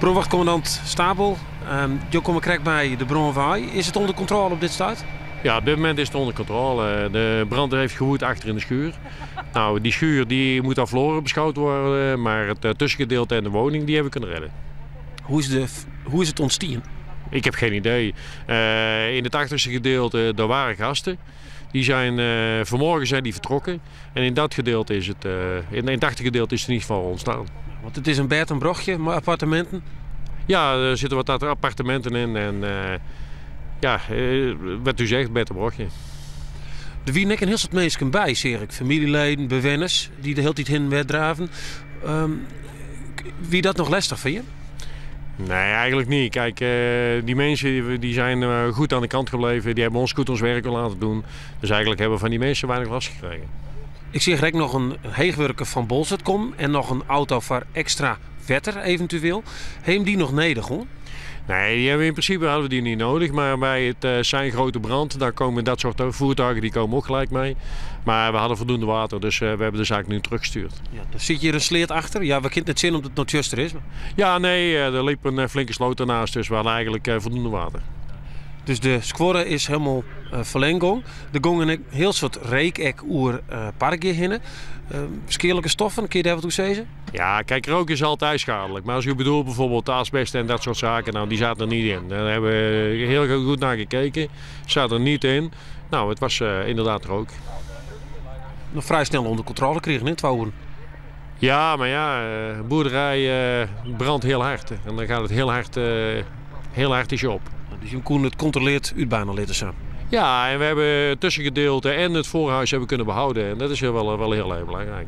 Brânwachtkommandant Stapel, jo komme krekt by de brân wei. Is it ûnder kontrôle op dit stuit? Ja, op dit momint is it ûnder kontrôle. De brand heeft gewoed achter in de schuur. Nou, die schuur die moet al verloren beschouwd worden, maar het eh, tussengedeelte en de woning die hebben we kunnen redden. Hoe is, de, hoe is it ûntstien? Ik heb geen idee. Uh, in het achterste gedeelte daar waren gasten. Die zijn, uh, vanmorgen zijn die vertrokken. En in dat gedeelte is het, uh, in, in het achtergedeelte is het in ieder geval ontstaan. Want it is in bêd en brochje mei apparteminten? Ja, er zitten wat appartementen in. En uh, ja, wat u zegt, bêd en brochje. Der wiene ek in hiel soad minsken by, seach ik. Famyljeleden, bewenners, dy't de hiele tiid hinne en wer draven. Um, wie dat noch lestich foar je? Nee, eigenlijk niet. Kijk, uh, die mensen die zijn uh, goed aan de kant gebleven. Die hebben ons goed ons werk laten doen. Dus eigenlijk hebben we van die mensen weinig last gekregen. Ik zie ek noch in heechwurker fan Boalsert kommen en noch in auto foar ekstra wetter eventueel. Ha jim dy noch nedich hân? Nee, die hebben we in principe hadden we die niet nodig. Maar bij het uh, zijn grote brand, daar komen dat soort voertuigen die komen ook gelijk mee. Maar we hadden voldoende water, dus uh, we hebben de zaak nu teruggestuurd. Ja, dan sit hjir in sleat achter. Ja, we kinne it net sjen omdat it no tsjuster is. Maar... Ja, nee, er liep een flinke sloot ernaast, dus we hadden eigenlijk voldoende water. Dus de skuorre is hielendal ferlern gong. Der gong in hiel soad reek ek oer park hinne. Skealike stoffen, kinne je dêr wat oer sizze? Ja, kijk, rook is altijd schadelijk. Maar als u bedoelt bijvoorbeeld asbest en dat soort zaken, nou, die zaten er niet in. Daar hebben we heel goed naar gekeken. Zat er niet in. Nou, het was inderdaad rook. Noch frij snel ûnder kontrôle krigen, hè, twa oeren. Ja, maar ja, boerderij brandt heel hard. En dan gaat het heel hard is je op. Dus je kon it kontrolearre útbaarne litte sa. Ja, en we hebben het tussengedeelte en het voorhuis hebben kunnen behouden. En dat is wel heel erg belangrijk.